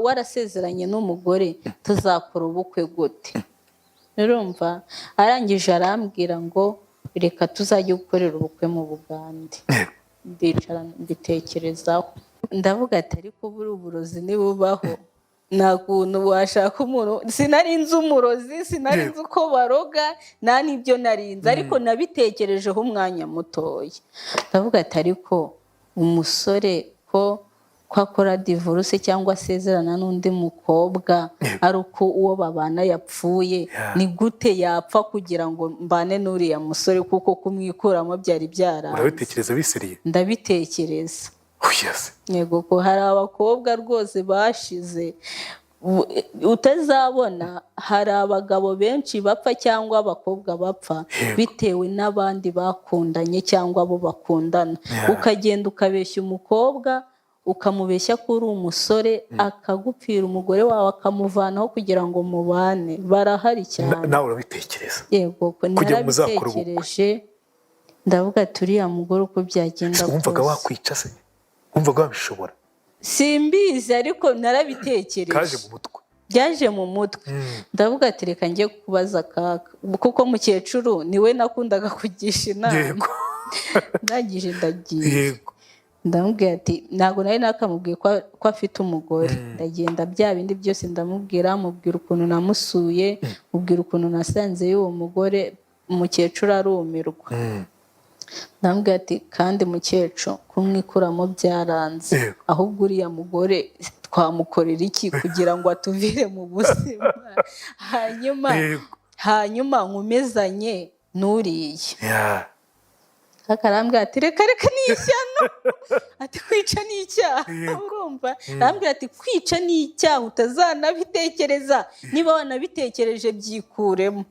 warasezeranye n'umugore, tuzakora ubukwe gute?" Urumva, arangije arambwira ngo: "Reka tuzajye gukorera ubukwe mu Bugande." Ndicara mbitekerezaho, ndavuga ati: "Ariko buri uburozi nibubaho, nta kuntu washaka umuntu." Sinari nzi umurozi, sinari nzi uko baroga, nta n'ibyo nari nzi, ariko nabitekerejeho umwanya mutoya, ndavuga ati: "Ariko umusore ko akora divorce cyangwa asezerana n'undi mukobwa ari uko uwo babana yapfuye, ni gute yapfa kugira ngo mbane n'uriya musore?" Kuko kumwikuramo byari byaranze. Urabitekereza biseriye? Ndabitekereza. Oya se. Yego, ko hari abakobwa rwose bashize utazabona. Hari abagabo benshi bapfa cyangwa abakobwa bapfa bitewe n'abandi bakundanye cyangwa abo bakundana. Ukagenda ukabeshya umukobwa, ukamubeshya ko uri umusore, akagupfira umugore wawe, akamuvanaho kugira ngo mubane. Barahari cyane. Nawe urabitekereza. Yego, ko Kugira ngo muzakore ubukwe. Narabitekereje, ndavuga ati: "Uriya mugore uko byagenda Wumvaga kose." wakwica se? Wumvaga wabishobora? Simbizi, ariko narabitekereje. Kaje mu mutwe. Byaje mu mutwe, ndavuga ati: "Reka njye kubaza kaka," kuko mukecuru niwe nakundaga kugisha inama. Ndangije ndagiye, ndamubwira ati, ntabwo nari nakamubwiye ko afite umugore. Ndagenda, bya bindi byose ndamubwira, mubwira ukuntu namusuye, mubwira ukuntu nasanze y'uwo mugore. Umukecuru arumirwa. Ndamubwira ati: "Kandi mukecuru, kumwikuramo byaranze, ahubwo uriya mugore twamukorera iki kugira ngo atuvire mu buzima, hanyuma hanyuma nkomezanye n'uriya?" Akarambwira ati: "Reka reka, ni ishyano." Ati: "Kwica ni icyaha." Urumva, arambwira ati: "Kwica ni icyaha, utazanabitekereza, niba wanabitekereje byikuremo."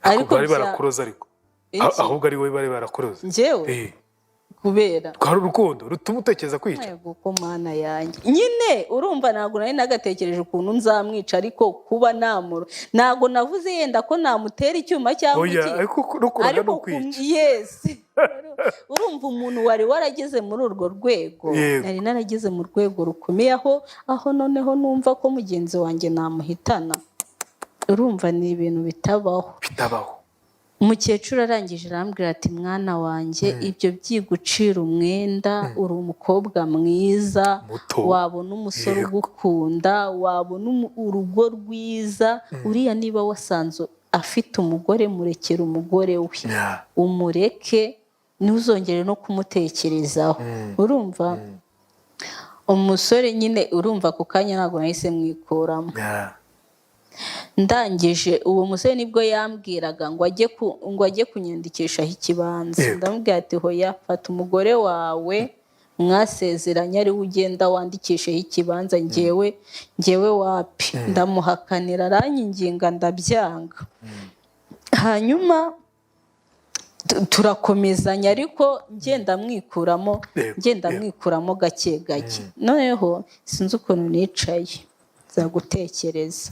Ariko bari barakuroza ariko. Iki? Ahubwo ari wowe bari barakuroza. Njyewe? Eh. Kubera Twari urukundo rutuma utekereza kwica. Yego ko Mana yanjye, nyine urumva ntabwo nari nagatekereje ukuntu nzamwica, ariko kuba namuro, ntabwo navuze yenda ko namutera icyuma cyangwa Oya, iki. Ariko no kuroga Ariko no kwica. Yes, urumva umuntu wari warageze muri urwo rwego, nari narageze mu rwego rukomeye, aho noneho numva ko mugenzi wanjye namuhitana, urumva ni ibintu bitabaho. Bitabaho. Umukecuru arangije arambwira ati: "Mwana wanjye, ibyo byigucira umwenda, uri umukobwa mwiza." Muto. "Wabona umusore ugukunda, wabona urugo rwiza. Uriya niba wasanze Afite umugore, murekera umugore we, umureke, ntuzongere no kumutekerezaho. Urumva umusore nyine, urumva ako kanya ntabwo nahise mwikuramo. Ndangije, uwo musore nibwo yambwiraga ngo ajye kunyandikishaho ikibanza. Ndamubwira ati: "Hoya, fata umugore wawe mwasezeranye, ariwe ugenda wandikisheho ikibanza, njyewe wapi." Ndamuhakanira, aranyinginga, ndabyanga. Hanyuma turakomezanya, ariko ngenda mwikuramo, ngenda mwikuramo gake gake. Noneho sinzi ukuntu nicaye nza gutekereza,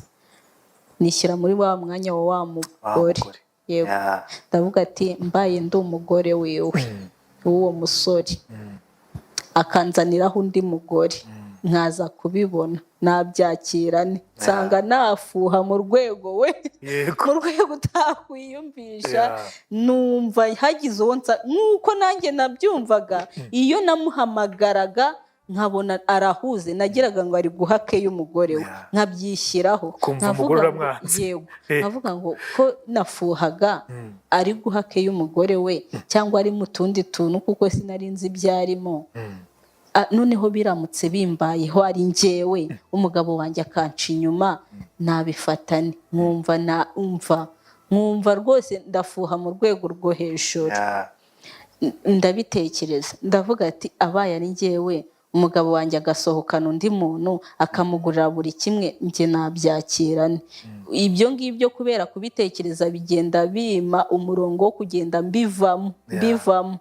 nishyira muri wa mwanya wa wa mugore. Yego. Ndavuga ati: "Mbaye ndi umugore wiwe, w'uwo musore, akanzaniraho undi mugore, nkaza kubibona, nabyakirane?" Nsanga nafuha mu rwego we, mu rwego utakwiyumvisha. Numva hagize uwo nsa nk'uko nanjye nabyumvaga. Iyo namuhamagaraga nkabona arahuze, nagiraga ngo ari guha ke y'umugore we, nkabyishyiraho. Ukumva nkavuga umugore ngo uramwanze. Yego. Nkavuga ngo ko nafuhaga, ari guha ke y'umugore we cyangwa ari mu tundi tuntu, kuko sinari nzi ibyo arimo. Noneho biramutse bimbayeho ari njyewe, umugabo wanjye akanca inyuma, nabifatane? Nkumva numva nkumva rwose ndafuha mu rwego rwo hejuru. Ndabitekereza, ndavuga ati: "Abaye ari njyewe, umugabo wanjye agasohokana undi muntu, akamugurira buri kimwe, njye nabyakirane?" Ibyo ngibyo, kubera kubitekereza, bigenda bima umurongo wo kugenda mbivamo, mbivamo.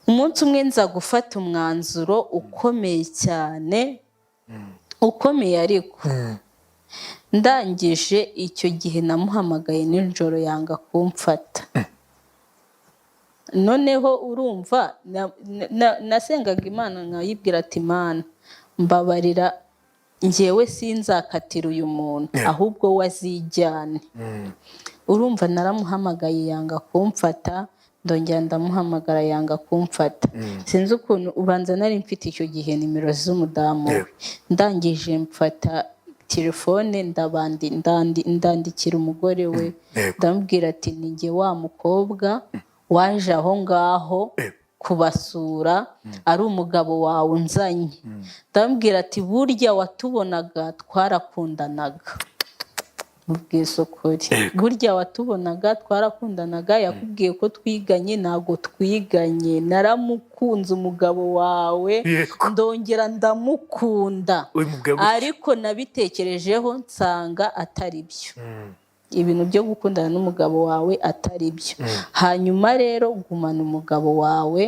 Umunsi umwe nza gufata umwanzuro ukomeye cyane, ukomeye ariko. Ndangije, icyo gihe namuhamagaye nijoro, yanga kumfata. Noneho urumva nasengaga Imana, nkayibwira ati: "Imana, mbabarira, njyewe sinzakatira uyu muntu, ahubwo we azijyane." Urumva naramuhamagaye, yanga kumfata. Ndongera ndamuhamagara, yanga kumfata. Sinzi ukuntu, ubanza nari mfite icyo gihe nimero z'umudamu we. Ndangije mfata telefone, ndandikira umugore we, ndamubwira ati: "Ni njye wa mukobwa waje aho ngaho kubasura, ari umugabo wawe unzanye." Ndamubwira ati: "Burya watubonaga twarakundanaga." Mubwiza ukuri, burya watubonaga twarakundanaga. Yakubwiye ko twiganye, ntabwo twiganye. Naramukunze umugabo wawe, ndongera ndamukunda, Ubimubwira gutyo. ariko nabitekerejeho nsanga atari byo, ibintu byo gukundana n'umugabo wawe atari byo. Hanyuma rero gumana umugabo wawe,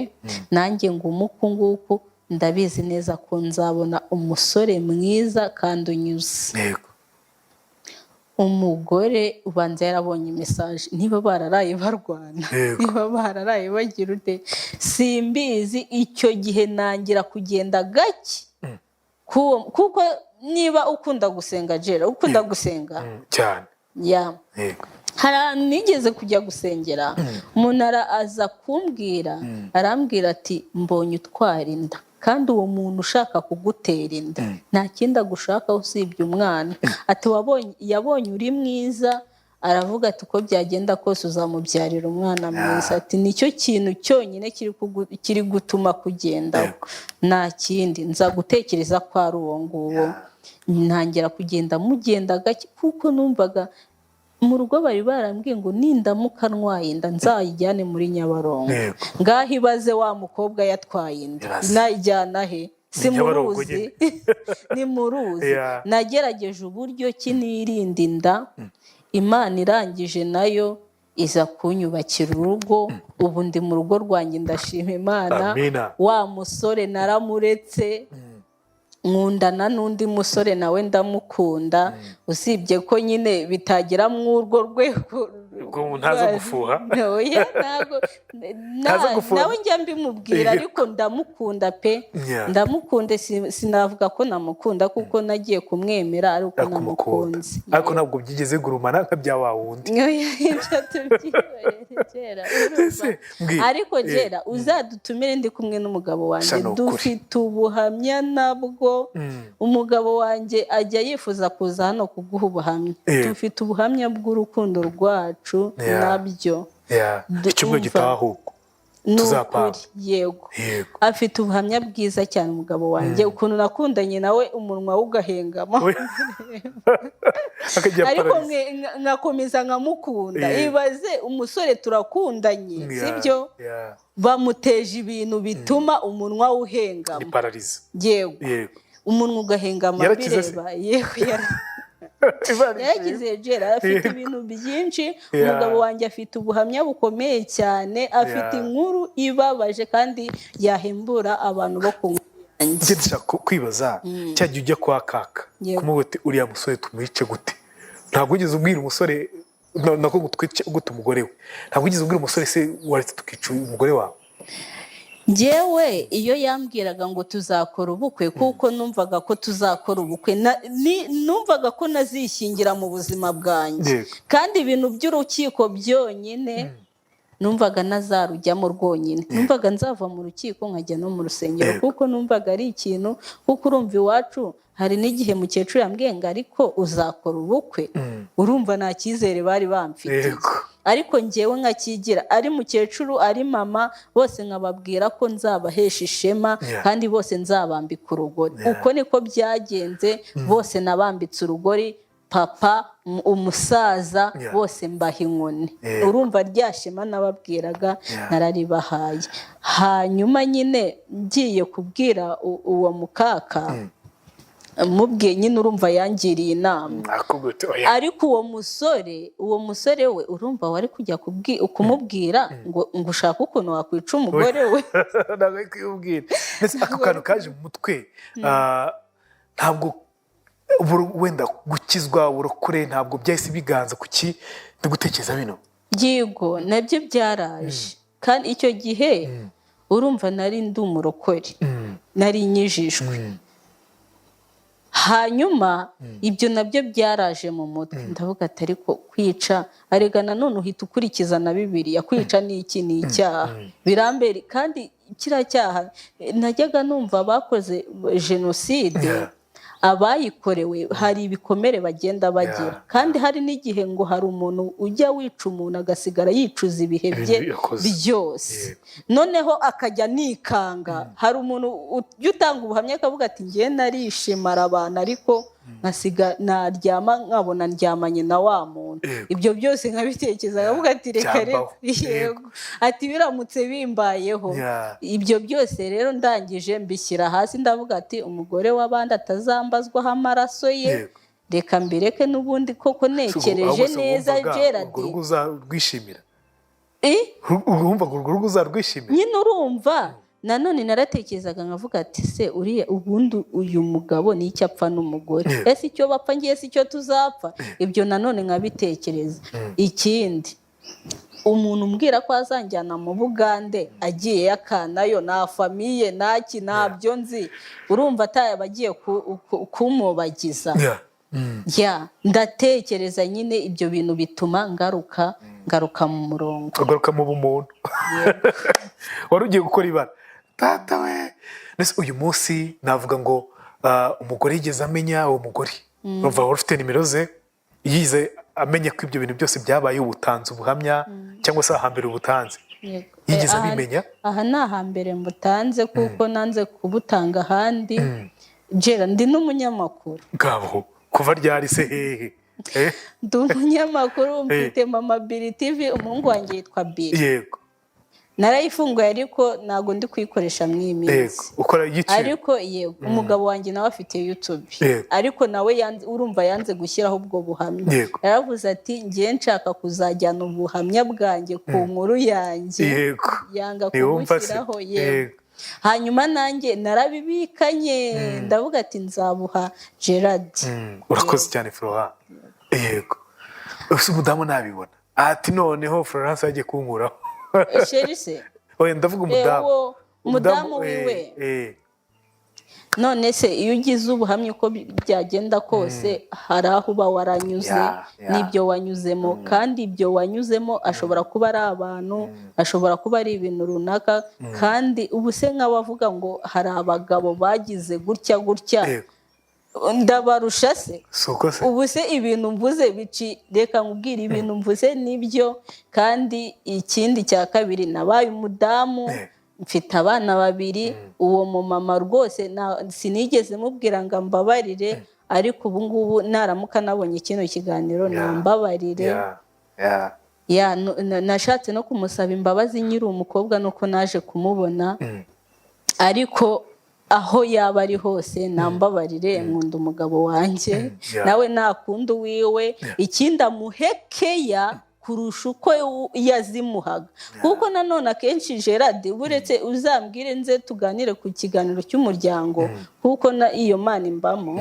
nanjye ngume uku nguku. Ndabizi neza ko nzabona umusore mwiza kandi unyuze." Umugore ubanza yarabonye message, niba bararaye barwana, niba bararaye bagira ute, simbizi. Icyo gihe nangira kugenda gake kuko niba ukunda gusenga, Jera, ukunda gusenga? Cyane. Ya. Hari ahantu nigeze kujya gusengera, umuntu aza kumbwira, arambwira ati: "Mbonye utwara inda, kandi uwo muntu ushaka kugutera inda nta kindi agushakaho usibye umwana." Ati: "Wabonye, yabonye uri mwiza, aravuga ati uko byagenda kose uzamubyarira umwana mwiza." Ati: "Nicyo kintu cyonyine kiri gutuma kugendaho, nta kindi." Nza gutekereza ko ari uwo nguwo, ntangira kugenda mugenda gake, kuko numvaga mu rugo bari barambwiye ngo nindamuka ntwaye inda nzayijyane muri Nyabarongo. Ngaho ibaze wa mukobwa yatwaye inda, Ibaze. nayijyana he? Si Ni mu Nyabarongo ruzi? nyine. Ni mu ruzi. Nagerageje uburyo ki nirinda inda. Imana irangije nayo iza kunyubakira urugo. Ubu ndi mu rugo rwanjye, ndashima Imana. Amina. Wa musore naramuretse, nkundana n'undi musore, nawe ndamukunda, usibye ko nyine bitagera mu urwo rwego. Ubwo ntaza gufuha. Oya, ntabwo. Ntaza gufuha. Nawe njya mbimubwira, ariko ndamukunda pe. Ndamukunda, sinavuga ko namukunda kuko nagiye kumwemera ariko Kumukunda. namukunze. Ariko ntabwo byigeze gurumana nka bya wa wundi. Oya, ibyo tubyihorere kera, urumva? Ese, mbwira. Ariko gera uzadutumire ndi kumwe n'umugabo wanjye. Sha, ni ukuri. Dufite ubuhamya nabwo. Umugabo wanjye ajya yifuza kuza hano kuguha ubuhamya. Dufite ubuhamya bw'urukundo rwacu nabyo. Icyumweru Umva. gitaha ahubwo Ni tuzapanga. ukuri, yego. Afite ubuhamya bwiza cyane umugabo wanjye, ukuntu nakundanye nawe umunwa we ugahengama, Akagira ariko paralysie. Nkakomeza nkamukunda. Ibaze umusore turakundanye, sibyo, bamuteje ibintu bituma umunwa we Ni uhengama. Paralysie. Yego. Umunwa ugahengama. Yarakize se? Bireba, yego, Imana ishimwe. yarakize Jera, afite ibintu byinshi. Umugabo wanjye afite ubuhamya bukomeye cyane, afite inkuru ibabaje kandi yahembura abantu bo ku nkuru yanjye. Njye ndashaka kwibaza, cya gihe ujya kwa kaka kumubwira uti uriya musore tumwice gute, ntabwo wigeze ubwira umusore nako ngo twice gute umugore we? Ntabwo wigeze ubwira umusore se waretse tukica umugore wawe? Njyewe iyo yambwiraga ngo tuzakora ubukwe, kuko numvaga ko tuzakora ubukwe, numvaga ko nazishyingira mu buzima bwanjye. Kandi ibintu by'urukiko byonyine numvaga nazarujyamo rwonyine, numvaga nzava mu rukiko nkajya no mu rusengero, kuko numvaga ari ikintu, kuko urumva iwacu hari n'igihe mukecuru yambwiye ngo ariko uzakora ubukwe? Urumva nta cyizere bari bamfitiye. Ariko ngewe nkakigira, ari mukecuru, ari mama, bose nkababwira ko nzabahesha ishema kandi bose nzabambika urugori. Uko niko byagenze, bose nabambitse urugori, papa, umusaza, bose mbaha inkoni. Urumva rya shema nababwiraga nararibahaye. Hanyuma nyine ngiye kubwira uwo mukaka, mubwiye nyine, urumva yangiriye inama. Akubwira uti oya. Ariko uwo musore we, urumva wari kujya kumubwira ngo ushake ukuntu wakwica umugore we? Ntabwo ari kuyibwira. Mbese ako kantu kaje mu mutwe, ntabwo wenda gukizwa uburokore ntabwo byahise biganza? Kuki ndi gutekereza bino? Yego, nabyo byaraje, kandi icyo gihe urumva nari ndi umurokore, nari nyijijwe. Hanyuma ibyo nabyo byaraje mu mutwe, ndavuga ati ariko kwica, arega nanone uhita ukurikiza na Bibiliya, kwica ni iki? Ni icyaha birambere. Kandi kiriya cyaha, najyaga numva abakoze jenoside, abayikorewe, hari ibikomere bagenda bagira. Kandi hari n'igihe ngo hari umuntu ujya wica umuntu agasigara yicuza ibihe bye Ibintu yakoze. byose, noneho akajya nikanga. Hari umuntu ujya utanga ubuhamya akavuga ati ngewe narishimara abantu, ariko nkasiga naryama nkabona ndyamanye na wa muntu. Ibyo byose nkabitekereza, akavuga ati reka reka. Byambaho. Yego, ati biramutse bimbayeho. Ibyo byose rero ndangije mbishyira hasi, ndavuga ati umugore w'abandi atazambazwaho amaraso ye, reka mbireke. N'ubundi koko ntekereje Ahubwo se neza, wumvaga Gerard, urwo rugo uzarwishimira? Eh? Wumvaga urwo rugo uzarwishimira? Nyine urumva nanone naratekerezaga nkavuga ati se uriya ubundi uyu mugabo ni icyo apfa n'umugore? Ese icyo bapfa ngiye si icyo tuzapfa? Ibyo nanone nkabitekereza. Ikindi, umuntu umbwira ko azanjyana mu Bugande agiye yakanayo, nta famille, ntaki, ntabyo nzi, urumva atayaba agiye kumubagiza? Ya, ndatekereza nyine, ibyo bintu bituma ngaruka mu murongo. Ugaruka mu bumuntu wari ugiye gukora ibara, tata we. Mbese uyu munsi navuga ngo umugore yigeze amenya, uwo mugore urumva wari ufite nimero ze, yize amenya ko ibyo bintu byose byabaye, ubutanze ubuhamya, cyangwa se ahambere ubutanze? Yego. Yigeze Eh, abimenya? Aha ni ahambere mbutanze, kuko nanze kubutanga ahandi. Jera, ndi n'umunyamakuru. Ngabo kuva ryari se, hehe? Eh, Ndi umunyamakuru, mfite Mama Biri TV. Umuhungu wanjye yitwa Biri. Narayifunguye ariko ntabwo ndi kuyikoresha muri iyi minsi. Ukora YouTube? Ariko yego, umugabo wanjye nawe afite YouTube. Ariko nawe urumva yanze gushyiraho ubwo buhamya. Yaravuze ati ngiye nshaka kuzajyana ubuhamya bwanjye ku nkuru yanjye. Yanga Ntiwumva se? kubushyiraho, yego. Hanyuma nanjye narabibikanye, ndavuga ati nzabuha Gerard. Urakoze cyane, Flora. Yego, ese umudamu nabibona Ati noneho Florence yagiye kunkuraho. Chéri se? Oya, ndavuga umudamu. Uwo umudamu wiwe. None se iyo ugize ubuhamya, uko byagenda kose hari aho uba waranyuze n'ibyo wanyuzemo, kandi ibyo wanyuzemo ashobora kuba ari abantu, ashobora kuba ari ibintu runaka. Kandi ubu se nk'abavuga ngo hari abagabo bagize gutya gutya, ndabarusha se? Si uko se? Ubu se ibintu mvuze bici, reka nkubwire, ibintu mvuze nibyo. Kandi ikindi cya kabiri, nabaye umudamu, mfite abana babiri. Uwo mumama rwose sinigeze mubwira ngo ambabarire, ariko ubu ngubu naramuka nabonye kino kiganiro, nambabarire. Ya, nashatse no kumusaba imbabazi nkiri umukobwa, nuko naje kumubona. Ariko aho yaba ari hose nambabarire, nkunda umugabo wanjye, nawe nakunda uwiwe. Ikindi, amuhekeya kurusha uko yazimuhaga, kuko nanone akenshi, Gerard, buretse uzambwire nze tuganire ku kiganiro cy'umuryango, kuko na iyo mana imbamo.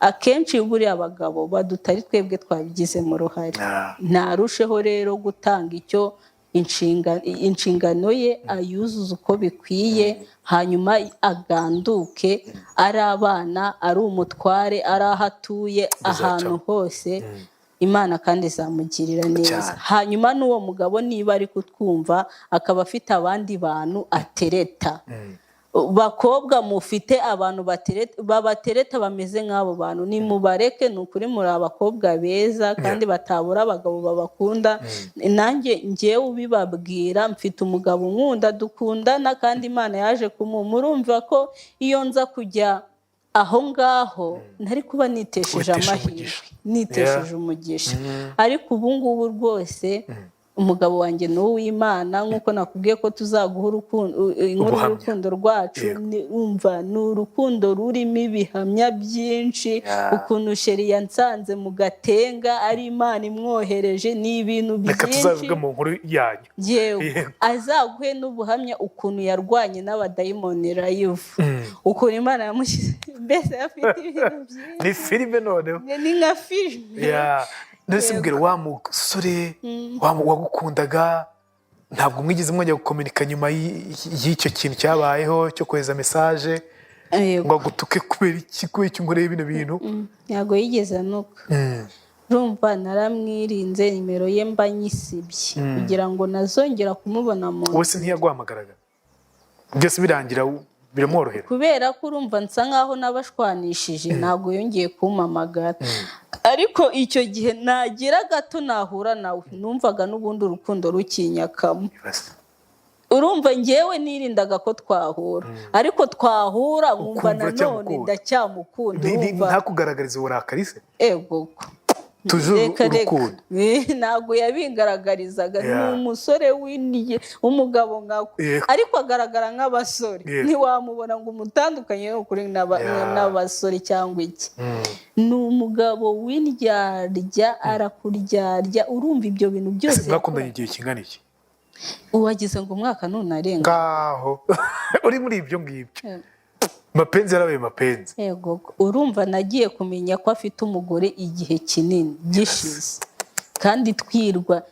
Akenshi buriya abagabo badutari twebwe twabigizemo uruhare. Ntarusheho rero gutanga icyo inshingano ye, ayuzuze uko bikwiye, hanyuma aganduke, ari abana, ari umutware, ari aho atuye, ahantu hose Imana kandi izamugirira neza. Hanyuma n'uwo mugabo, niba ari kutwumva, akaba afite abandi bantu atereta, bakobwa mufite abantu babatereta bameze nk'abo bantu, nimubareke. Ni ukuri muri abakobwa beza kandi batabura abagabo babakunda. Nanjye ngewe ubibabwira, mfite umugabo unkunda, dukundana, kandi Imana yaje murumva ko iyo nza kujya aho ngaho ntari kuba nitesheje Witesha amahirwe, umugisha. nitesheje umugisha. Ariko ubu ngubu rwose umugabo wanjye ni uw'Imana, nk'uko nakubwiye ko tuzaguha inkuru Ubuhamya. y'urukundo rwacu. Umva, ni urukundo rurimo ibihamya byinshi, ukuntu chéri yansanze mu Gatenga ari Imana imwohereje, ni ibintu Reka byinshi. tuzabivuge mu nkuru yanyu. Yewe, azaguhe n'ubuhamya ukuntu yarwanye n'abadayimoni live, ukuntu Imana yamushyize, mbese afite ibintu byinshi. Ni filime noneho. Ni nka filime. Yeah. Ndetse mbwira, wa musore wagukundaga, ntabwo mwigeze mwongera gukominika nyuma y'icyo kintu cyabayeho cyo kohereza message ngo agutuke kubera iki, kubera iki ngoreye bino bintu? Ntabwo yigeze anuka. Urumva naramwirinze, nimero ye mba nyisibye kugira ngo nazongera kumubona mu Wowe se ntiyaguhamagaraga, byose birangira biramworohera? Kubera ko urumva nsa nkaho nabashwanishije, ntabwo yongeye kumpamagara. Ariko icyo gihe nagira gato nahura nawe, numvaga n'ubundi urukundo rukinyakamo. Ibaze. Urumva ngewe nirindaga ko twahura, ariko twahura nkumva Ukumva nanone uracyamukunda. Ndacyamukunda. Urumva Ntakugaragariza uburakari se? Ego. Toujours Reka reka. urukundo. Ntabwo yabingaragarizaga. Ni umusore w'indiye, umugabo nkawe, ariko agaragara nk'abasore. Ntiwamubona ngo umutandukanye n'ukuri n'abasore cyangwa iki. Ni umugabo w'indyarya, arakuryarya. Urumva ibyo bintu byose Ese mwakundanye igihe kingana iki? Uwagize ngo umwaka ntunarenga. Ngaho uri muri ibyo ngibyo, mapenzi yarabaye mapenzi. Yego, urumva nagiye kumenya ko afite umugore igihe kinini gishize, kandi twirwa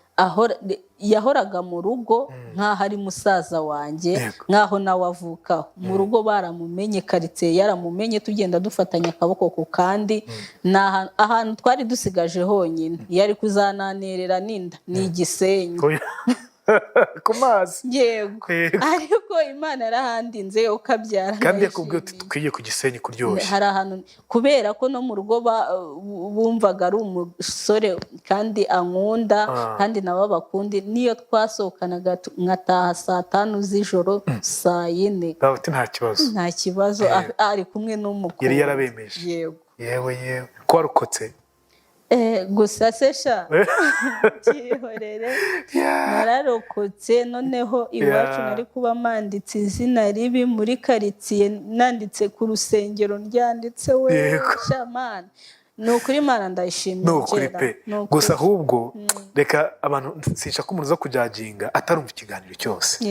yahoraga mu rugo nk'aho ari musaza wanjye, nk'aho nawe avukaho. Mu rugo baramumenye, karitsiye yaramumenye, tugenda dufatanya akaboko ku kandi. Ni ahantu twari dusigaje honyine yari kuzananerera n'inda ni Igisenyi. Oya. Ku mazi. Yego. Ariko Imana yarahandinze, ukabyara. Kandi yakubwiye uti Ndayishimiye. "Twiye ku Gisenyi kuryoshye." Hari ahantu, kubera ko no mu rugo bumvaga ari umusore kandi ankunda, kandi nabo bakundi. Niyo twasohokanaga nkataha saa 5 z'ijoro, saa 4, Bavuga ati nta kibazo. Nta kibazo, ari kumwe n'umukobwa. Yari yarabemeje. Yego. Yewe yewe, ko warokotse. Gusa se sha, byihorere, nararokotse. Noneho iwacu nari kuba manditse izina ribi muri karitsiye, nanditse ku rusengero ryanditse we. Shamana, ni ukuri Imana ndayishimiye. Ni ukuri Kera. pe. Ni ukuri. Gusa ahubwo reka abantu, sinshaka umuntu uza kujajinga atarumva ikiganiro cyose.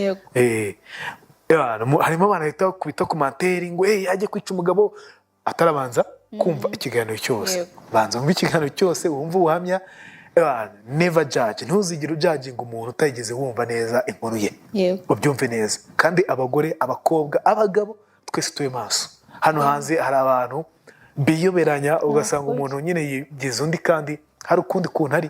Harimo abantu bahita bakubita commentaire ngo ajye kwica umugabo, atarabanza kumva ikiganiro cyose. Banza wumve ikiganiro cyose, wumve ubuhamya. Never judge, ntuzigere ujudginga umuntu utayigeze wumva neza inkuru ye. Ubyumve neza. Kandi abagore, abakobwa, abagabo, twese tube maso. Hano hanze hari abantu biyoberanya, ugasanga umuntu nyine yigize undi kandi hari ukundi kuntu ari.